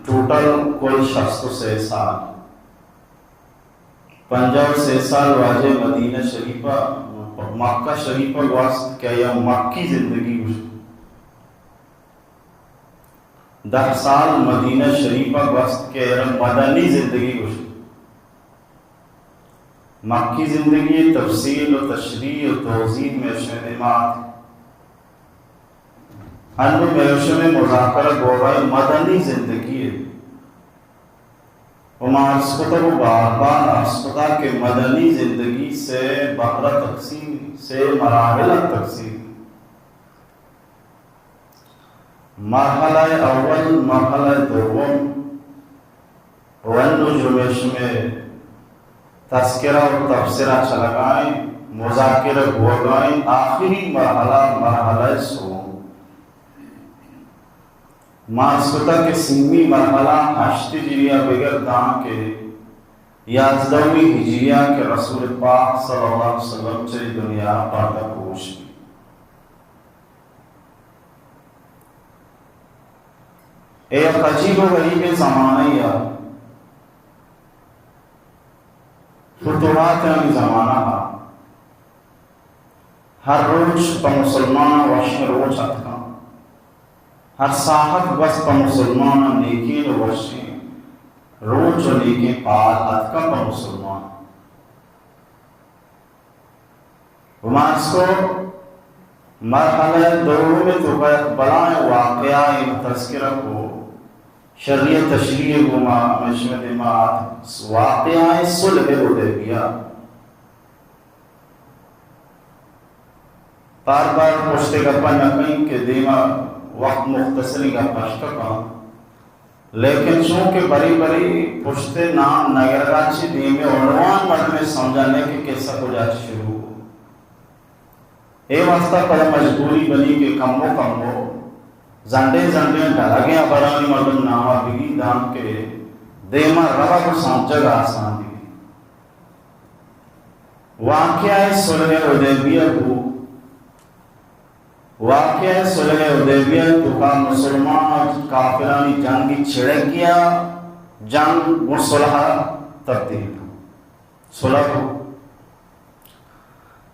ٹوٹل کل شست و سے سال، پنجاہ و سے سال واجہ مدینہ شریفہ، مکہ شریفہ گوست کہ آئی ءَ مکی زندگی گوشت۔ دہ سال مدینہ شریفہ گوست کہ آئی ءَ مدنی زندگی گوشت۔ مکی زندگی ءِ تفصیل و تشریح و توضیح مئے شمئے دیما ات۔ انوں مئے شمئے مذاکرہ بوگ ءَ مدنی زندگی ءِ۔ و ما عرض کتگ و بار بار عرض کتگ کہ مدنی زندگی سے بہر ءَ تقسیم، سے مراحل ءَ تقسیم۔ مرحلہ اول، مرحلہ دوم، و انوں جو مئے شمئے تذکرہ و تبصرہ چلگائیں، مذاکرہ بوگائیں، آخری مرحلہ، مرحلہ سوم۔ ما عرض کتگ کہ سیمی مرحلہ ہشت ہجری ءَ بگر داں کہ یازدہمی ہجری ءَ کہ رسول پاک صلی اللہ علیہ وسلم چہ دنیا ءَ پردہ پوش بیت۔ اے یک عجیب و غریبیں زمانہ ءَ، فتوحاتانی زمانہ ءَ، ہر روچ پہ مسلماناں وشیں روچ اتکاں، ہر ساہت گوست پہ مسلماناں نیکیں و وشیں روچ و نیکیں پال اتکاں پہ مسلمان۔ و ما عرض کو مرحلہ دوم ءِ توکا یک بلاہیں واقعہ ءِ تذکرہ کو، شری ءِ تشریح گوں ما ہمیشہ دیما آت۔ واقعہ صلح حدیبیہ۔ بار بار پشت ءِ گپاں نہ کئیں کہ دیما وقت مختصری گپ اش کپاں۔ لیکن چونکہ بری بری پشت ءِ نام نہ گرگا چہ دیم ءِ عنوان مردم ءِ سمجھا نہ کہ قصہ کجا چہ شروع کو۔ اے واسطہ پدا مجبوری بنی کہ کمو کمو زنڈیں زنڈیں ڈلگیں ہبرانی مردم ناما بگی داں کہ دیما روگ و سمجھگ آسان بی۔ واقعہ صلح حدیبیہ بو۔ واقعہ صلح حدیبیہ توکا مسلمان و کافرانی جنگ چڑگیا، جنگ گوں صلح تبدیل بو۔ صلح بو۔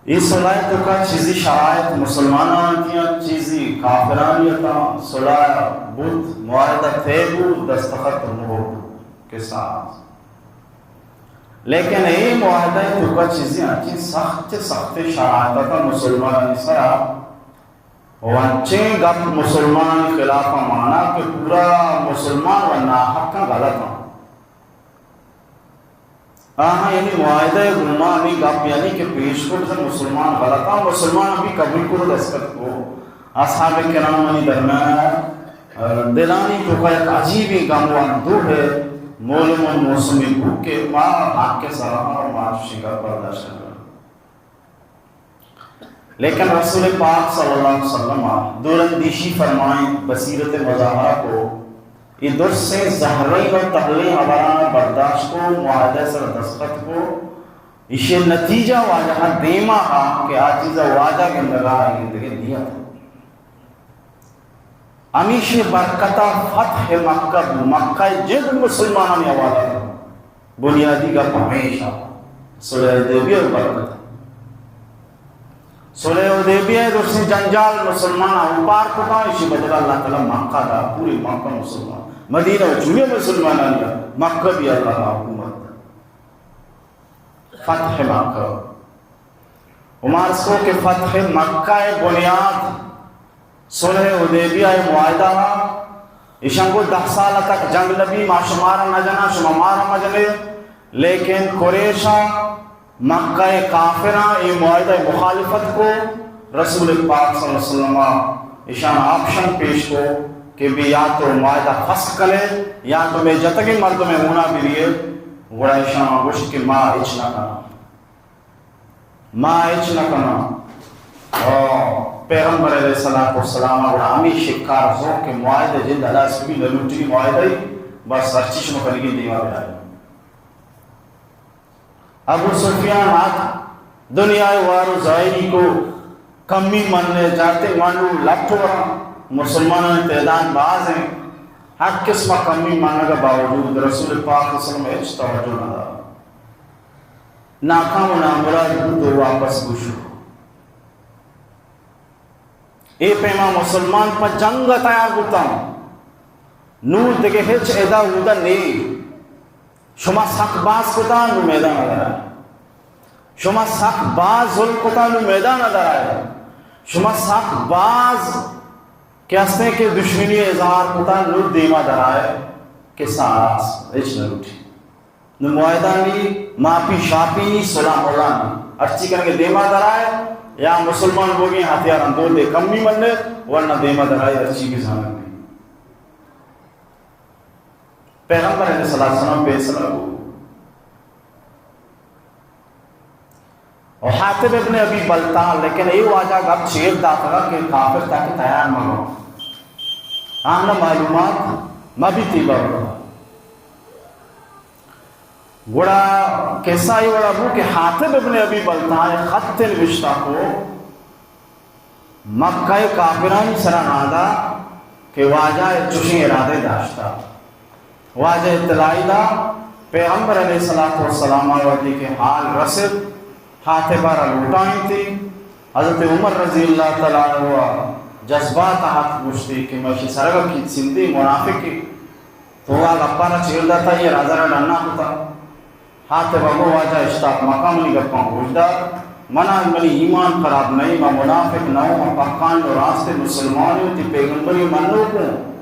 اے صلح توکا چیزی شرائط مسلمانانی اتیاں، چیزی کافرانی اتاں۔ صلح بوت، معاہدہ طے بو، دستخط و مہر بو۔ قصہ۔ لیکن اے معاہدہ توکا چیزی انچیں سخت، سخت شرائط اتاں مسلمانانی سرا۔ و انچیں گپ مسلمانانی خلاف مانا کہ پورا مسلمان و ناحق غلط ہاں۔ آہاں یعنی معاہدہ گوما ہمیں گپ یعنی کہ پیش کو کہ مسلمان غلط ہاں، مسلمان بھی قبول کو، دستخط کو۔ اصحاب کرامانی درمیان دلانی توکا یک عجیبیں غم و اندوہ ہے، مول من موسمی بو کہ ما حق کے سرا ہاں و ما چشیں گپ برداشت نہ کناں۔ لیکن رسول پاک صلی اللہ علیہ وسلم ء دوراندیشی فرمائیں، بصیرت مظاہرہ کو، اے درسیں زہریں و تہلیں ہبراں برداشت کو، معاہدہ سر دستخط کو، ایشی نتیجہ واجہ دیما آ کہ آ چیزا واجہ گندگا آئی گندگے نیت۔ ہمیشی برکتا فتح مکہ بو، مکہ جند مسلمانانی حوالہ بو۔ بنیادی گپ ہمیشہ صلح حدیبیہ برکت۔ صلح حدیبیہ درسیں جنجال مسلمان اوپار کتا، ایشی بدل اللہ تعالی مکہ دا، پوری مکہ مسلمان، مدینہ و چوئے مسلمانانی دا، مکہ بھی اللہ حکومت دا۔ فتح مکہ۔ عمر سو کہ فتح مکہ ء بنیاد صلح حدیبیہ ء معاہدہ ء ایشاں گو دہ سال تک جنگ نبی، ما شمارا نہ جناں، شما مارا مہ جنے، لیکن قریشاں مکہ ء کافراں اے معاہدہ ء مخالفت کو، رسول پاک صلی اللہ علیہ وسلم ء ایشان آپشن پیش کو کہ بی یا تو معاہدہ فسخ کنے یا تو مئے جتگیں مردم ء ہونا بریے، گڑا ایشان گوشت کہ ما ہچ نہ کناں، ما ہچ نہ کناں۔ او پیغمبر علیہ الصلوۃ والسلام ء گڑا ہمے شکار زو کہ معاہدہ جند ہلاس بی، نہ لوٹی معاہدہ ای، بس ہرچی شما کنگی دیما بنائے۔ ابو سفیان آت دنیا ء وار و زاہری کو، کمی من ء جاتے مانڈو لٹ وراں، مسلمانانی تعداد باز ایں، ہر قسم ء کمی مانگ ء باوجود رسول پاک صلی اللہ علیہ وسلم ہچ توجہ نہ دات۔ ناکام و نامراد بوت و واپس گوشو۔ اے پیما مسلمان پہ جنگ ء تیار بوتاں۔ نوں دگہ ہچ ادا اودا نی۔ شما سک باز کتا، نوں میدان ء درائے۔ شما سک باز ظلم کتا، نوں میدان ء درائے۔ شما سک باز کہ ہستیں کہ دشمنی اظہار کتا، نوں دیما درائے کہ ساراس ہچ نہ لوٹی۔ نوں معاہدہ نی، ماپی شاپی نی، صلح ملح نی۔ ہرچی کنگے دیما درائے، یا مسلمان بوگیں ہتھیاراں دور دے کمی منے، ورنہ دیما درائے ہرچی بھی زانگ بی۔ پیغمبر علیہ الصلوۃ والسلام فیصلہ کو۔ و حاطب ابن ابی بلتع، لیکن اے واجہ گپ چیر داتگا کہ کافر تاکہ تیار مبو۔ آہانا معلومات مبی تی بابا۔ گڑا قصہ اے وڑا بو کہ حاطب ابن ابی بلتع خط نوشتہ کو، مکہ ء کافرانی سرا نادا کہ واجہ ء چشیں ارادہ داشتہ۔ واجہ اطلاعی دا، پیغمبر علیہ الصلوۃ والسلام ء وتی کہ حال رسد، حاطبہ را لوٹائینتی۔ حضرت عمر رضی اللہ تعالی عنہ ء جذبات ء ہتک، گوشتی کہ مشی سرگا کی سندھی منافقی تو آ گپانا چیر داتا، یہ رازہ را ڈنا کتا۔ حاطب ء گو واجہ اشتاپ مکن، منی گپاں گوش دار۔ منا منی ایمان خراب نہ، ما منافق نہ، ما پکان و راست مسلمان، تی پیغمبری منوک ہوں۔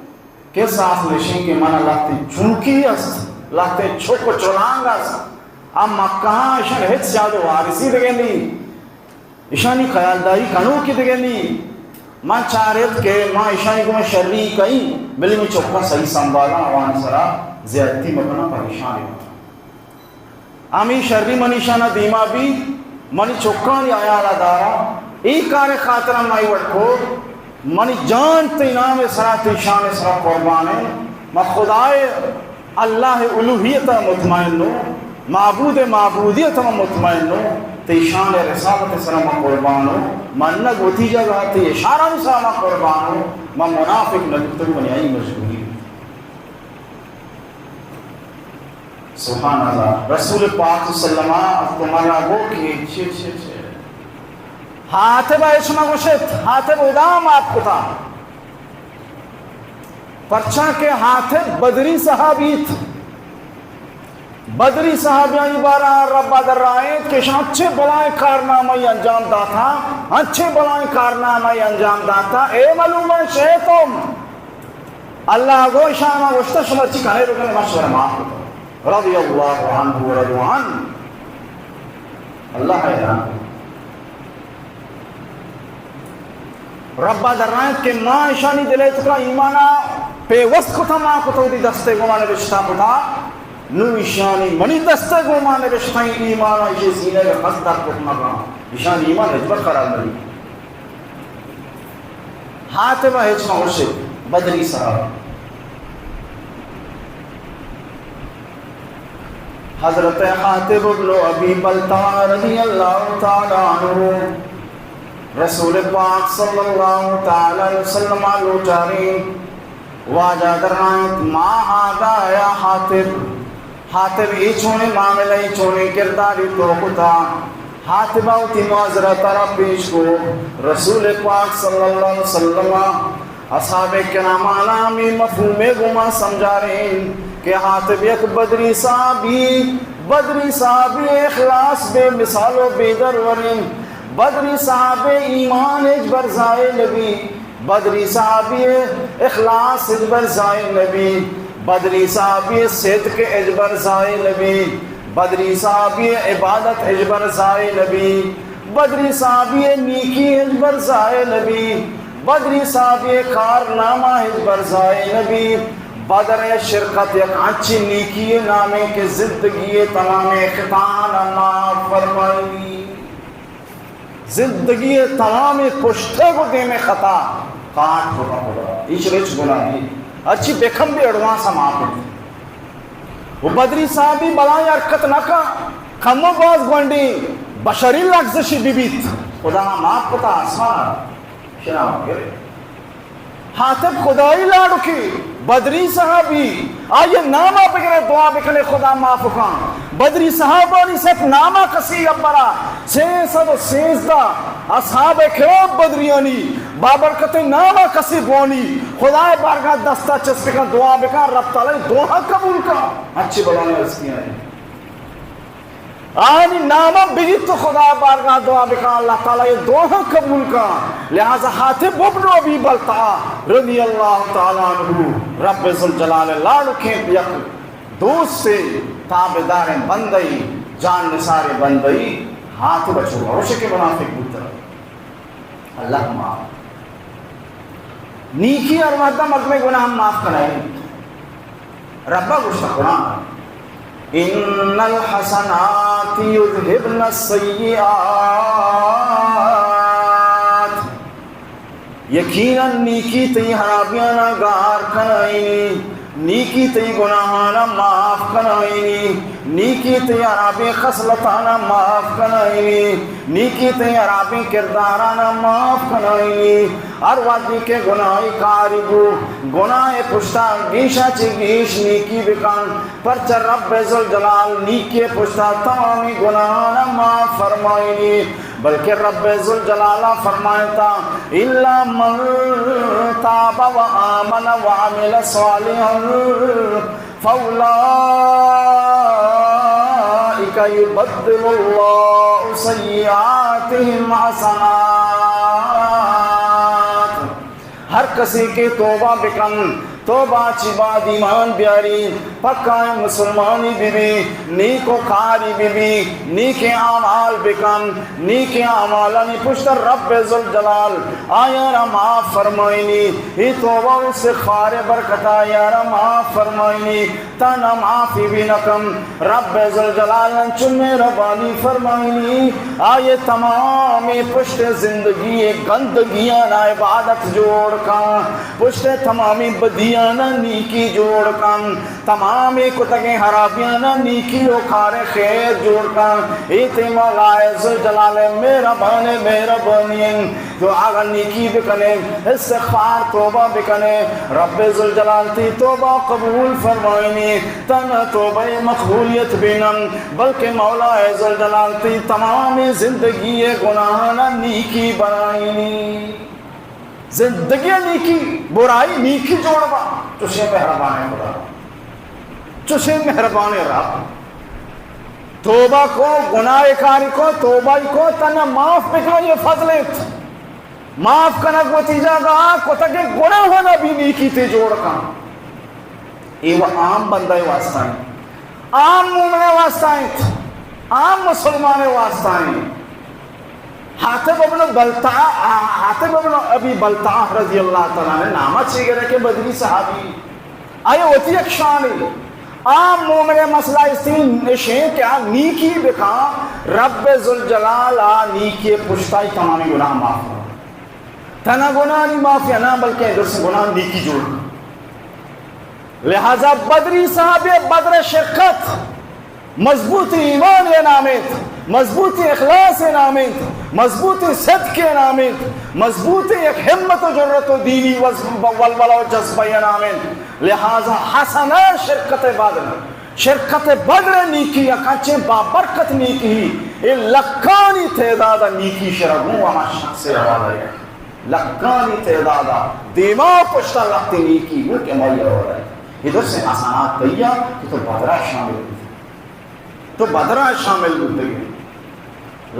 کس آس نشیں کہ منا لہتے چونکی است، لہتے چک و چلانگ است۔ آ مکہاں اشان ہچ سیاد و وارثی دگہ نی۔ اشانی خیالداری کنوکی دگہ نی۔ من چارت کہ ما اشانی گوما شری کئیں، بلے من چکاں صحیح سنبھالاں، آوانی سرا زیادتی مکناں، پریشان مکناں۔ ہمے شری من اشانا دیما بی، منی چکانی حیالا دارا۔ اے کار خاطرا ما اے وڑ کو، منی جان تئی نام سرا، تئی شان سرا قربان ہے۔ ما خدائے اللہ الوہیت ء مطمئن ہوں، معبود معبودیت ء مطمئن ہوں، تئی شان رسالت ء سرا ما قربان ہوں، من نہ وتی جگہ تئی اشارانی سرا ما قربان ہوں، ما منافق نہ بوتگ، منی آئی مجبوری بوت۔ سبحان اللہ، رسول پاک صلی اللہ علیہ وسلم ء عمر ء گو کہ چے، چے، چے۔ حاطب ء اش ما گوشت، حاطب ادا معاف کتا۔ پرچا کہ حاطب بدری صحابی ات۔ بدری صحابیانی بارہ رب ء درائینت کہ شان انچیں بلائیں کارنامہ انجام داتا، انچیں بلائیں کارنامہ انجام داتا۔ اے ملومن شئے تم۔ اللہ گو شان گوشتا شما چی کنے بکنے، ما شما معاف کتا۔ رضی اللہ عنہ و رضوا عنہ۔ اللہ حیران۔ رب ء درائینت کہ ما اشانی دل ء تکا ایمان ء پیوست کتا، ما کتا وتی دست ء گوما نبشتہ کتا، نوں اشانی منی دست ء گوما نبشتہ ایمان ء اشی سینہ ء کس در کت مکن، اشانی ایمان ہچبر خراب نبی۔ حاطب ء ہچ مہ گوشت، بدری صاحب۔ حضرت حاطب ابن ابی بلتعہ رضی اللہ تعالی عنہ رسول پاک صلی اللہ تعالی علیہ وسلم ء لوٹاریں، واجہ درائینت، ما ھذا یا حاطب، حاطب اے چونیں معاملہ، اے چونیں کردارے تو کتا؟ حاطب ء وتی معذرت ء را پیش کو، رسول پاک صلی اللہ علیہ وسلم ء اصحاب کرامانا ھمے مفہوم ء گوما سمجھارین کہ حاطب یک بدری صحابی، بدری صحابی اخلاص بے مثال و بے درورین، بدری صحابی ایمان ہچبر ضائع نبی، بدری صحابی اخلاص ہچبر ضائع نبی، بدری صحابی صدق ہچبر ضائع نبی، بدری صحابی عبادت ہچبر ضائع نبی، بدری صحابی نیکی ہچبر ضائع نبی، بدری صحابی کارنامہ ہچبر ضائع نبی۔ بدر ء شرکت یک انچیں نیکی نامے کہ زندگی تمام خطاءاں معاف فرمائی۔ زندگی ء تمامیں پشت ء گوں دیم ء خطا کاٹ کتگ خدا۔ ایش رچ گناہ نی۔ ہرچی بکن بی ایڈوانس ء معاف کت۔ و بدری صاحبی بلاہیں حرکت نہ کن، کم و باز گونڈیں بشری لغزشی بہ بیت۔ خدا معاف کتا آسمان ء شنا گر۔ حاطب خدائی لاڑکے، بدری صحابی، آئی ناما بگرے، دعا بکنے، خدا معاف کن۔ بدری صحابانی سیٹ ناما کسی گبرا، سہ سد و سیزدہ اصحاب کرام بدریانی بابرکت ناما کسی بوانی، خدا بارگاہ دستا چست بکن، دعا بکن، رب تعالی دعا قبول کن۔ اچھی بلائیں ہستیاں ہیں۔ آنی ناما بگیت تو خدا بارگاہ دعا بکن، اللہ تعالی یہ دعا قبول کن۔ لہذا حاطب ابن ابی بلتعہ رضی اللہ تعالی عنہ، رب ذوالجلال لاڑکیں یک دوست، تابعدار بندئی، جان نثار بندئی، حاطب چو روشے کے منافق بوتا۔ اللہ معاف۔ نیکی ہر وہدا مردمے گناہ معاف کنائینی۔ ربا گوشتا قرآن، ان الحسنات یذهبن السیئات۔ یقیناً نیکی تئی حرابیانا گار کنائینی۔ نیکی تئی گناہانا معاف کنائینی، نیکی تئی حرابیں خصلتانا معاف کنائینی، نیکی تئی حرابیں کردارانا معاف کنائینی۔ ہر وقتی کہ گناہی کاری بو، گناہ پشتا گیشا چی گیش نیکی بکن، پرچہ رب ذوالجلال نیکی پشتا تمامی گناہانا معاف فرمائینی۔ بلکہ رب ذوالجلال فرمائتا، الا من تاب و آمن و عمل صالحا فاولئک یبدل اللہ سیئاتہم حسنات۔ ہر کسی کہ توبہ بکن، توبہ چی بعد ایمان بیاری، پکائیں مسلمانی ببی، نیکو کاری ببی، نیکیں اعمال بکن، نیکیں اعمالانی پشت رب ذوالجلال آیارا معاف فرمائینی۔ ای توبہ و استغفار برکتا آیارا معاف فرمائینی۔ تانا معافی بھی نہ کن۔ رب ذوالجلال انچو مہربانی فرمائینی، آئیے تمامی پشت زندگی گندگیانا عبادت جوڑ کن، پشت تمامی بدیانا نیکی جوڑ کن، تمامی کتگیں حرابیانا نیکی و کار خیر جوڑ کن۔ اے تئی مولا ذوالجلال مہربان مہربانی انت۔ تو اگاں نیکی بکنے، استغفار، توبہ بکنے، رب ذوالجلال تئی توبہ قبول فرمائینی۔ تن توبہ مقبولیت بینن، بلکہ مولا ذوالجلال تئی تمام زندگی گناہانا نیکی بنائینی۔ زندگی نیکی، برائی نیکی جوڑ با۔ چوشیں مہربان خدا، چوشیں مہربان رب۔ توبہ کو، گناہ کاری کو، توبہ کو، تن معاف بکن، یہ فضل انت۔ معاف کنگ وتی جاگہ ء، کتگیں گناہانا بھی نیکی تے جوڑ کن۔ اے و عام بندہ ء واسطہ انت، عام مومن ء واسطہ انت، عام مسلمان ء واسطہ انت۔ حاطب ابن بلتعہ، حاطب ابن ابی بلتعہ رضی اللہ تعالی عنہ نامہ چی گرے کہ بدری صحابی، آئی وتی یک شانے۔ عام مومن ء مسئلہ استین نشیں کہ آ نیکی بکاں، رب ذوالجلال آ نیکی پشتائی تمامی گناہ معاف کن۔ تنا گناہ نہیں معاف یا نہ، بلکہ درست گناہ نیکی جوڑ کن۔ لہذا بدری صاحب بدر شرکت مضبوط ایمان ء نام انت، مضبوط اخلاص ء نام انت، مضبوط صدق ء نام انت، مضبوط یک ہمت و جرأت و دینی وز-، ولولہ و جذبہ ء نام انت۔ لہذا حسنہ شرکت ء بعد نہ، شرکت ء بدر ء نیکی یک انچیں بابرکت نیکی، اے لکانی تعداد ء نیکی شرگوں ہما شخص ء حوالہ ء۔ لکانی تعداد ء دیما پشتا لکتے نیکی گوں کہ ہمائی حوالہ ء۔ اے درسیں حسنات تئی ء کہ تو بدرا شامل بیت۔ تو بدرا شامل بوتگے۔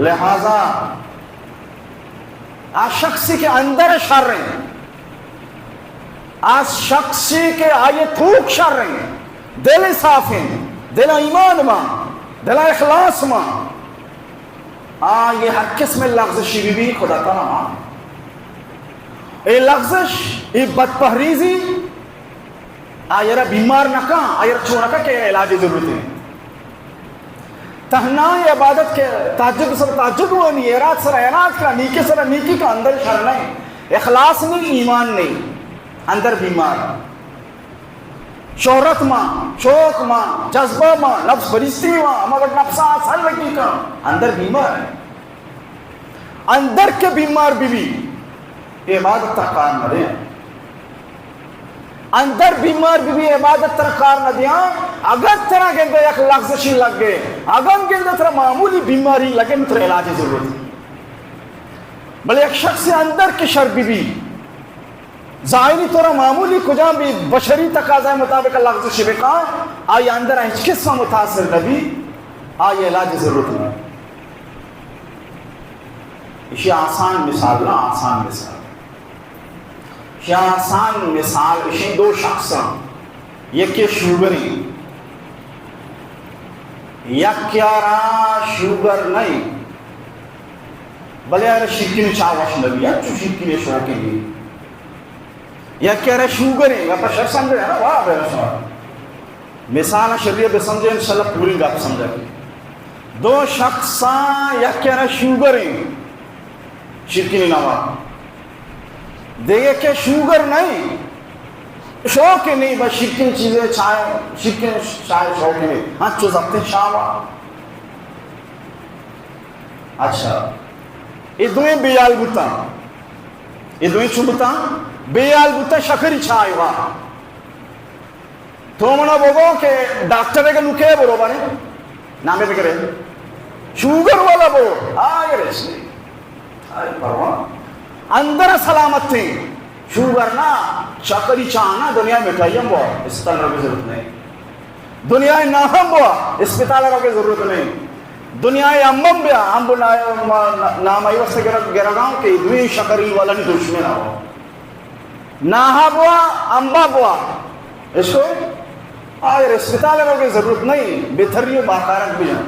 لہذا آ شخصی کہ اندر شر ہیں، آ شخصی کہ آئی توک شر ہیں، دل صاف ہیں، دل ایمان ما، دل اخلاص ما، آ یہ ہر قسم لغزشی بھی، بھی خدا تعالی ما۔ اے لغزش، اے بدپہریزی، آئرا بیمار نہ کن، آئرا چو نہ کن کہ علاج ضرورت ہے۔ تہنا عبادت کہ تہجد سر تہجد وانی، ایرات سر ایرات کا، نیکی سر نیکی کا، اندر شر نہیں، اخلاص نہیں، ایمان نہیں، اندر بیمار۔ شہرت ما، شوق ما، جذبہ ما، نفس پرستی ما، ہما وقت نفس آسان لگی کا، اندر بیمار ہے۔ اندر کہ بیمار بہ بی، عبادت ء کار مہ دے۔ اندر بیمار بہ بی، عبادت ترا کار نہ دیاں۔ اگن ترا گندے یک لغزشی لگے، اگن گندے ترا معمولی بیماری لگے، ترا علاج ضرورت۔ بلے یک شخص اندر کہ شر بہ بی، ظاہری طور معمولی کجام بھی بشری تقاضائے مطابق لغزش بکا، آئی اندر ہچ قسم متاثر نہ بی، آئی علاج ضرورت نہ۔ ایشی آسان مثال نہ، آسان مثال۔ ایشی آسان مثال، ایشی دو شخص ہیں، یکی شوگر ہیں، یک یارا شوگر نہیں، بلے یارا شیرکنی چاہ وش نہ بی، چو شیرکنی شوقین بی۔ یک یارا شوگر ہیں، یا پر شخص سمجھے نا، واہ بے شما۔ مثال شریعت بہ سمجھے، انشاءاللہ پوری گپ سمجھا کی۔ دو شخصاں، یک یارا شوگر ہیں، شیرکنی نوا۔ دیگہ کہ شوگر نہیں، شوق نہیں، بس شیرکنی چیزیں چائے، شیرکنی چائے شوق نہیں۔ ہاں، چو زبطیں شاوا۔ اچھا، یہ دوئیں بے حال بوتاں۔ یہ دوئیں چون بوتاں؟ بے حال بوتاں، شکری چائے وا۔ تو منا بگو کہ ڈاکٹر کے نوکے برو بارے، نامے بگرے، شوگر والا برو، آئے رسی، آئے پرواہ۔ اندر سلامت ہیں، شوگر نہ، شکری چاہ نہ، دنیا مٹھائی ہم بوا، اسپتال روگے ضرورت نہیں۔ دنیا نہ ہم بوا، اسپتال روگے ضرورت نہیں۔ دنیا امم بیا، امب نام ای واسطے گرگاؤں کہ دوی شکری والا نہیں دشمن آوا۔ ناہا بوا، امبا بوا۔ اس کو آئے اسپتال روگے ضرورت نہیں، بہتری و باکارک بھی ہیں۔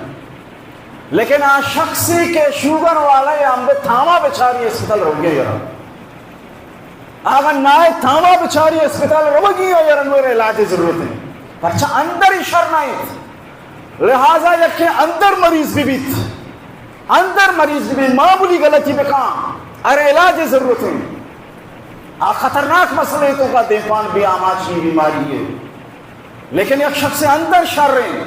لیکن آ شخصی کہ شوگر والا یا امبے تھاما بچاری اسپتال روگے یرا۔ آگا نائے تھاما بچاری اسپتال روگی یرا نور علاج ضرورت ہے۔ پرچہ اندر ہی شر نہیں۔ لہذا یکے اندر مریض بہ بیت، اندر مریض بہ بیت، معمولی غلطی بکاں، ارے علاج ضرورت ہے۔ آ خطرناک مسئلے تو کا دیمپان بے آماچی بیماری ہے۔ لیکن یک شخص اندر شر ہیں،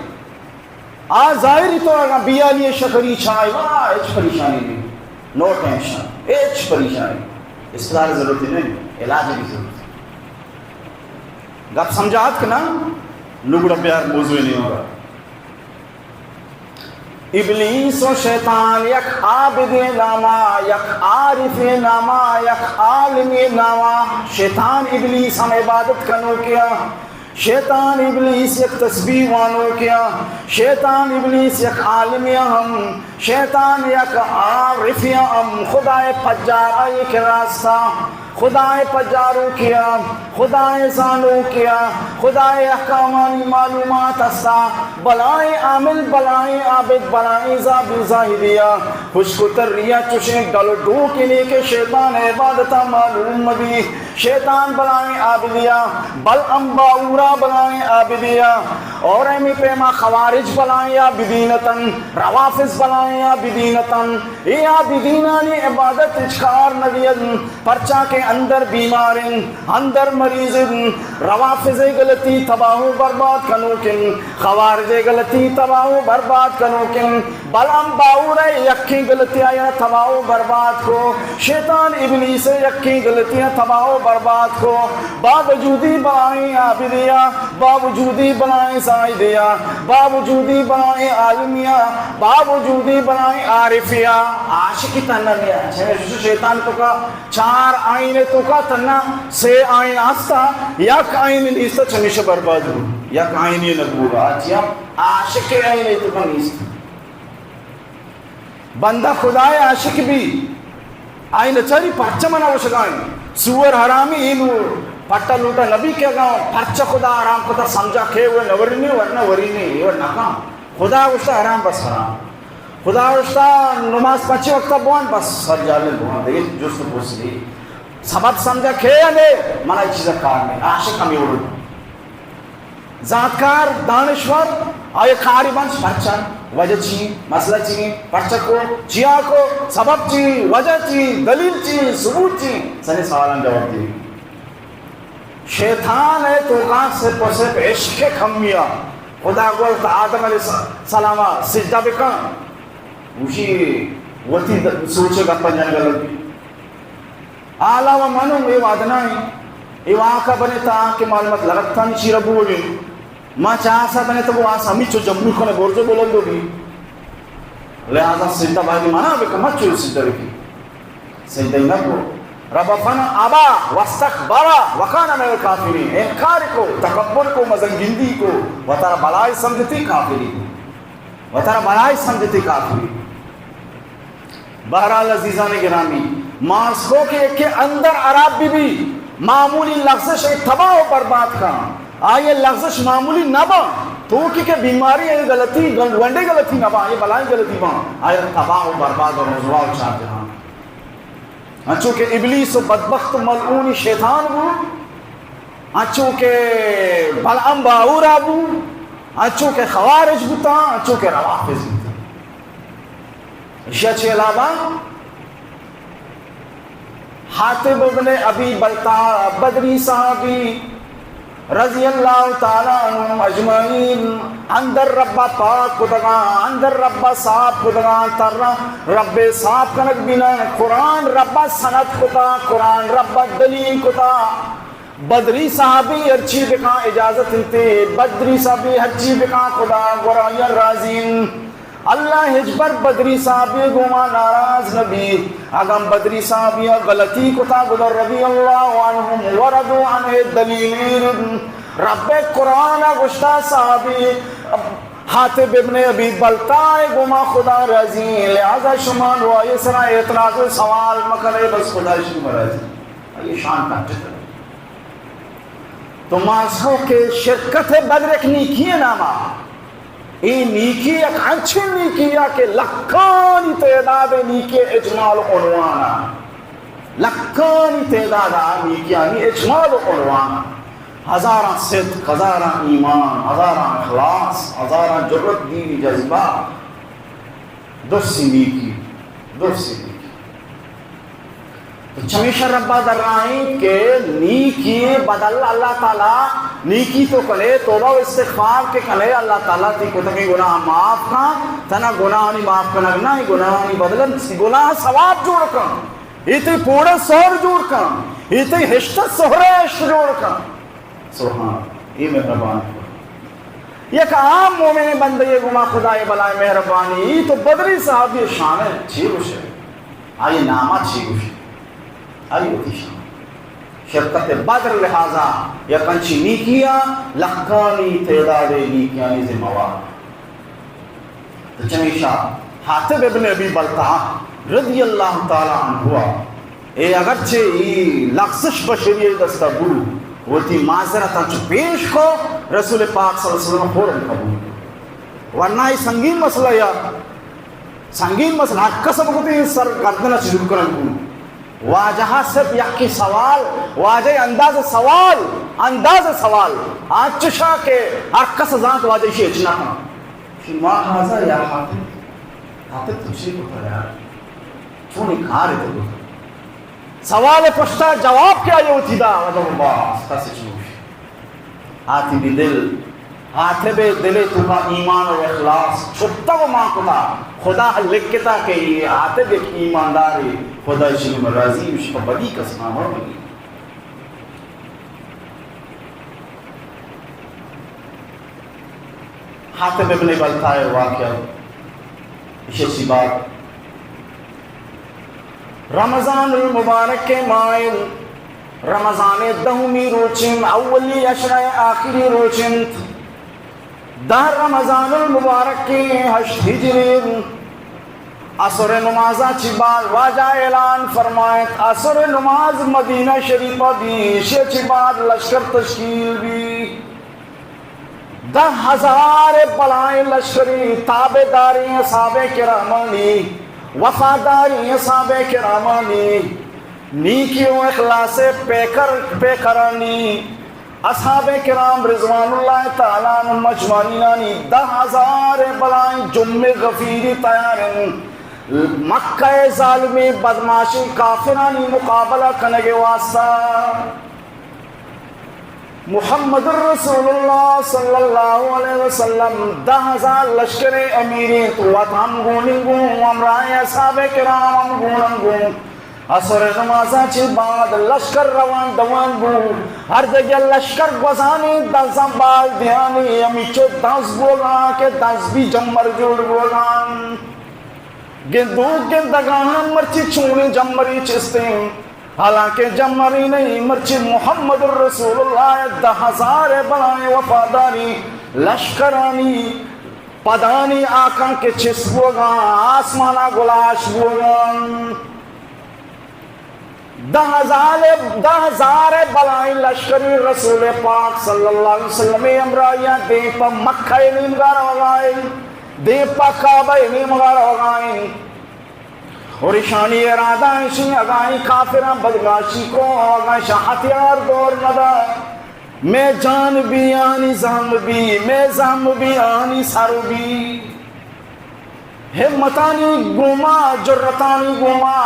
آ ظاہری طور اگاں بیالی شکری چائے وا، ہچ پریشانی نہیں، نو ٹینشن، ہچ پریشانی، اسپتال ضرورت نہیں، علاج کی ضرورت ہے۔ گپ سمجھات کہ نا؟ نگڑا پیار موضوع نہیں ہوگا۔ ابلیس و شیطان یک عابدے ناما، یک عارفے ناما، یک عالمے ناما۔ شیطان ابلیس ہم عبادت کنوکیا، شیطان ابلیس یک تسبیح وانوکیا، شیطان ابلیس یک عالمے ہم، شیطان یک عارفے ہم۔ خدائے پجار آئی کہ راستہ خدائے پجاروکیا، خدائے زانوکیا، خدائے احکامانی معلومات ہستا، بلائیں عامل، بلائیں عابد، بلائیں زابی زاہدیا، خشک و تریا چشیں ڈل و ڈوکنے کہ شیطان عبادتا معلوم مبی۔ شیطان بلائیں عابدیا، بل امباورا بلائیں عابدیا، اور ایمی پیما خوارج بلائیں عابدینتن، روافض بلائیں عابدینتن۔ اے عابدینانی عبادت ہچ کار نہ دیت، پرچا کہ اندر بیمار انت، اندر مریض انت۔ روافض ءِ غلطی تباہ و برباد کنوک انت، خوارج ءِ غلطی تباہ و برباد کنوک انت۔ بلام باور ءِ یکیں غلطی آیا تباہ و برباد کو، شیطان ابلیس ءِ یکیں غلطی تباہ و برباد کو۔ باوجودی بلائیں عابدیا، باوجودی بلائیں زاہدیا، باوجودی بلائیں عالمیا، باوجودی بلائیں عارفیا، عاشقی تنگیا۔ چہ شیطان تو کا چار آئین ءِ توکا تنا سے آئین آستا، یک آئین نیستا، چمیشہ برباد بو، یک آئین نہ بوگا۔ آتیا عاشق آئین ءِ توکا نیست۔ بندہ خدائے عاشق بی، آئین چاری پرچہ منا وشگائیں۔ سور حرامی اینو پٹا لوٹا نبی کہ گاؤں، پرچہ خدا حرام کتا سمجھا کہ وہ نورنی ورنہ ورینی، یہ نکا۔ خدا گوشتا حرام بس حرام۔ خدا گوشتا نماز پنچ وقتا بوان بس سر جالے بوان، دیگه جست و پرس نہیں۔ سبب سمجھا کہ نے منا یہ چیزا کار نہیں، عاشق ہمیں اڑو۔ زانتکار، دانشور، آئے کاری بنت پرچا، وجہ چی، مسئلہ چی، پرچا کو، چیا کو، سبب چی، وجہ چی، دلیل چی، ثبوت چی، سنے سوالان جواب دی۔ شیطان ءِ توکا صرف و صرف عشق کمیا۔ خدا گوشت آدم علیہ السلام سجدہ بکن، گوشی وتی سوچ گپ جنگل۔ علاوہ منو اے وعدہ نہ ایں۔ اے واک ءَ بنے تاں کہ معلومات لگتانی چیر ءَ بوگی۔ ما چاس ءَ بنے تو آس ہمیچو جمبو کنے برز و بلند بی۔ لہذا سجدہ باید منع بکن، مچو سجدہ بکی۔ سجدہ نہ کو۔ رب فن ابا واستکبر وکان من الکافرین۔ انکار کو، تکبر کو، مزنگندی کو، وتارا بلائی سمجھتی کافری کو۔ وتارا بلائی سمجھتی کافری۔ بہرحال عزیزان گرامی، ماسکو کہ یکے اندر ہراب بہ بی، معمولی لغزش ءَ تباہ و برباد کن۔ آئی لغزش معمولی نہ باں، تو کہ کہ بیماری ءِ غلطی، گنڈے غلطی نہ باں، یہ بلائی غلطی باں، آئی تباہ و برباد و رسوا و چار جہان۔ انچو کہ ابلیس و بدبخت و ملعون شیطان بو، انچو کہ بلعم باورا بو، انچو کہ خوارج بوتاں، انچو کہ روافض بوتاں۔ ایشی ءَ چہ علاوہ حاطب ابن ابی بلتعہ بدری صحابی رضی اللہ تعالی عنہم اجمعین اندر رب ءَ پاک کتگاں، اندر رب ءَ صاف کتگاں، ترا رب ءَ صاف کنگ بینا، قرآن رب ءَ سند کتا، قرآن رب ءَ دلیل کتا۔ بدری صحابی ہرچی بکاں اجازت انتے، بدری صحابی ہرچی بکاں خدا گورا یا راضی انت۔ اللہ ہچبر بدری صحابی گوما ناراض نبی۔ اگاں بدری صحابی غلطی کتا گدا رضی اللہ عنہم ورضوا عنہ دلیل۔ رب قرآن گشتا صحابی حاطب ابن ابی بلتعہ گوما خدا راضی، لہذا شما نو آئی سرا اعتراض و سوال مکنے، بس خدا شما راضی۔ آئی شان کٹتا۔ تو ماسکو کہ شرکت بدر یک نیکی ءِ ناما، اے نیکی یک انچیں نیکی ءَ کہ لکھانی تعداد ءَ نیکی اجمال عنوان ءَ، لکھانی تعداد ءَ نیکیانی اجمال عنوان ءَ، ہزاراں صدق، ہزاراں ایمان، ہزاراں اخلاص، ہزاراں جرت، دینی جذبہ، درسی نیکی، درسی نیکی۔ تو چمیشا ربا درائیں کہ نیکی بدل اللہ تعالی، نیکی تو کنے، توبہ و استغفار کے کنے، اللہ تعالی تی کتگیں گناہ معاف کن، تنا گناہانی معاف کنگ نہ، گناہانی بدل گناہ ثواب جوڑ کن، اے تی پوڑا سہر جوڑ کن، اے تی ہشت سہرہ ہشت جوڑ کن۔ سبحان، اے مہربان۔ یک عام مومن بندے گما خدائے بلائے مہربانی، تو بدری صحابی شان ہے، چی گوشے؟ آئی نام ءَ چی گوشی؟ آئی وتی شان۔ شرکت بدر لہذا یک انچی نیکی ءَ لکھانی تعداد ءَ نیکیانی ذمہ وار۔ تو چمیشا حاطب ابن ابی بلتعہ رضی اللہ تعالی عنہ ءَ اے اگرچہ ای لغزش بشری دستا بو، وتی معذرت چو پیش کو، رسول پاک صلی اللہ علیہ وسلم فوراً قبول کو۔ ورنہ ای سنگین مسئلہ یا سنگین مسئلہ، ہر کس بگوتی سر گردن چ دور کنن کو۔ واجہ صرف یکی سوال، واجہ انداز سوال، انداز سوال، آچشا کہ ہر کس زانت واجہ ایشی اچ نہ کن۔ شما ہذا یا حاطب، حاطب تو چی کتا یار؟ چونی کار تو کتا؟ سوال پشتا جواب کہ آئی وتی دا، ودا باس کس چ نوش۔ آتی بی دل، حاطب دل توکا ایمان و اخلاص چھٹا و مان کتا، خدا لکھتا کہ یہ حاطب ایک ایماندار ہے، خدا شنی راضی، مش پہ بدی کس نام بگی۔ حاطب ابن بلتعہ واقعہ، ایشی چی بات؟ رمضان المبارک ءِ ماہ انت، رمضان ءِ دہمی روچ انت، اولی عشرہ ءِ آخری روچ انت۔ دہ رمضان المبارک ءِ ہشت ہجری انت۔ عصر نمازا چی بعد واجہ اعلان فرمائیت، عصر نماز مدینہ شریفہ بی، ایشی چی بعد لشکر تشکیل بی۔ دہ ہزار بلائیں لشکری تابعداریں اصحاب کرامانی، وفاداریں اصحاب کرامانی، نیکی و اخلاص پیکر، پیکرانی، اصحاب کرام رضوان اللہ تعالی عنہم اجمعینانی دہ ہزار بلائیں جمع غفیری تیار انت۔ مکہ ظالمیں بدمعاشیں کافرانی مقابلہ کنگ واسطہ۔ محمد رسول اللہ صلی اللہ علیہ وسلم دہ ہزار لشکر امیر انت، وت ہم گوننگو، ہمراہ اصحاب کرام ہم گوننگو۔ عصر نمازا چہ بعد لشکر روان دوان بو۔ ہر جگہ لشکر گوزانی دزاں بال دیانی، ہمیچو دز بوگاں کہ دز بی جمر جوڑ بوگاں۔ گندوک گندگاں مرچی چونیں جمری چستیں، حالانکہ جمری نہیں، مرچی محمد الرسول اللہ دہ ہزار بلائیں وفاداری لشکرانی پدانی آکاں کہ چست بوگاں، آسمانا گلاش بوگاں۔ دہ ہزار، دہ ہزار بلائیں لشکری رسول پاک صلی اللہ علیہ وسلم ہمراہیاں دیم پہ مکہ نیمگا روگائیں، دیم پہ کعبہ نیمگا روگائیں۔ اور اشانی ارادہ اشی اگاں کافراں بدمعاشی کو، اگاں شاہ ہتھیار دور ندا، میں جان بی آنی زہم بی، میں زہم بی آنی سر بی۔ ہمتانی گوما، جرتانی گوما،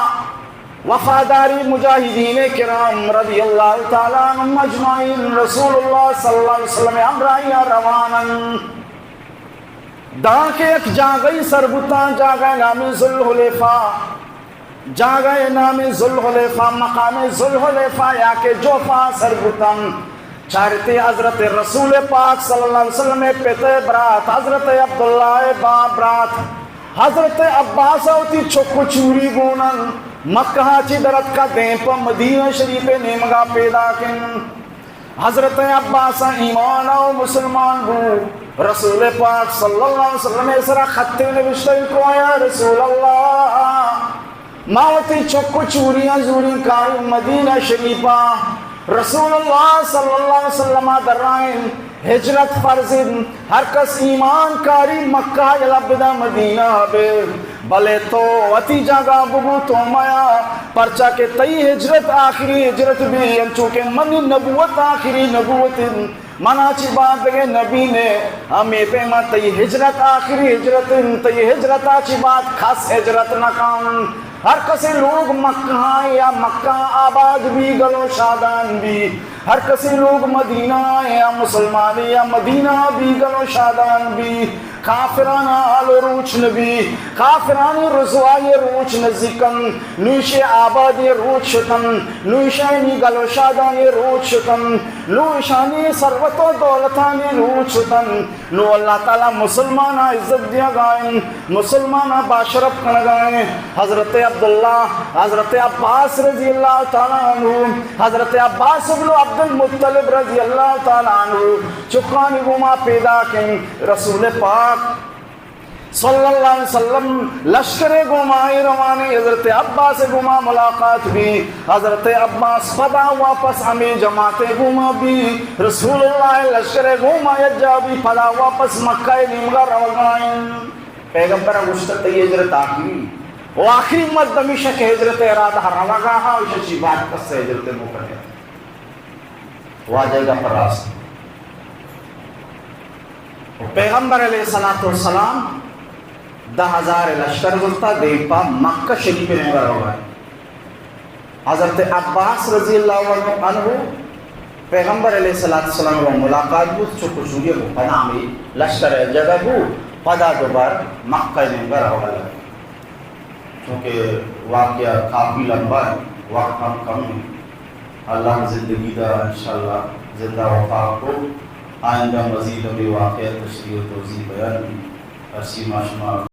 وفاداری مجاہدین کرام رضی اللہ تعالی عنہم اجمعین رسول اللہ صلی اللہ علیہ وسلم ہمراہیاں روانن۔ دانکہ یک جاگہی سر بوتاں، جاگہ نام ذوالحلیفہ، جاگہ نام ذوالحلیفہ، مقام ذوالحلیفہ یا کہ جحفہ سر بوتاں۔ چارتے حضرت رسول پاک صلی اللہ علیہ وسلم پت برات، حضرت عبداللہ باپ برات، حضرت عباس وتی چک و چوری گونن، مکہ چی درتکا دیم پہ مدینہ شریف نیمگا پیداکن۔ حضرت عباس ایمان و مسلمان بو، رسول پاک صلی اللہ علیہ وسلم سرا خط نوشتہ کو، یا رسول اللہ، ما وتی چک و چوریاں زوری کائیں مدینہ شریفا۔ رسول اللہ صلی اللہ علیہ وسلم درائیں ہجرت فرض انت، ہر کس ایمان کاری مکہ یلا بدا مدینہ بے، بلے تو وتی جاگہ بگو تو میا، پرچا کہ تئی ہجرت آخری ہجرت بی، انچو کہ منی نبوت آخری نبوت انت۔ منا چی بعد دگہ نبی نے، ہمے پیما تئی ہجرت آخری ہجرت انت، تئی ہجرتا چی بعد کس ہجرت نہ کن۔ ہر کسی لوگ مکہ یا مکہ آباد بی، گل و شادان بی۔ ہر کسی لوگ مدینہ یا مسلمانی یا مدینہ بی، گل و شادان بی۔ کافرانا حال و روچ نبی، کافرانی رسوائی روچ نزیکن، نوشے آبادی روچ شتن، نوشانی گل و شادانی روچ شتن۔ نو اشانی ثروت و دولتانی روچ شتن۔ نو اللہ تعالی مسلمانا عزت دیگائیں، مسلمانا باشرف کنگائیں۔ حضرت عبداللہ، حضرت عباس رضی اللہ تعالی عنہ، حضرت عباس ابن عبد المطلب رضی اللہ تعالی عنہ چکانی گوما پیداکیں۔ رسول پاک صلی اللہ علیہ وسلم لشکر گوما روانیں، حضرت عباس گوما ملاقات بی۔ حضرت عباس پدا واپس ہمے جماعت گوما بی، رسول اللہ لشکر گوما یکجا بی، پدا واپس مکہ نیمگا روگائیں۔ پیغمبر گوشت تئی ہجرت آخری و آخری مرد ہمیشہ کہ ہجرت ارادہ روگا ہا، ایشی بعد کس ہجرت مکنے۔ واجہ گپ راست۔ و پیغمبر علیہ الصلوۃ والسلام دہ ہزار لشکر زرتا دیم پہ مکہ شریف نیمگا روگا۔ حضرت عباس رضی اللہ عنہ، عنہ پیغمبر علیہ الصلوۃ والسلام و ملاقات بوت، چک و چوری کو پدا ہمے لشکر جگہ بو، پدا دوبر مکہ نیمگا روگا۔ چونکہ واقعہ کافی لمبا ہے، وقت ہم کم ہے۔ اللہ زندگی دا، انشاءاللہ زندہ وفا کو، آئندہ مزید ہمے واقعہ تشریح و توضیح بیان بی۔ ہرچی ما شما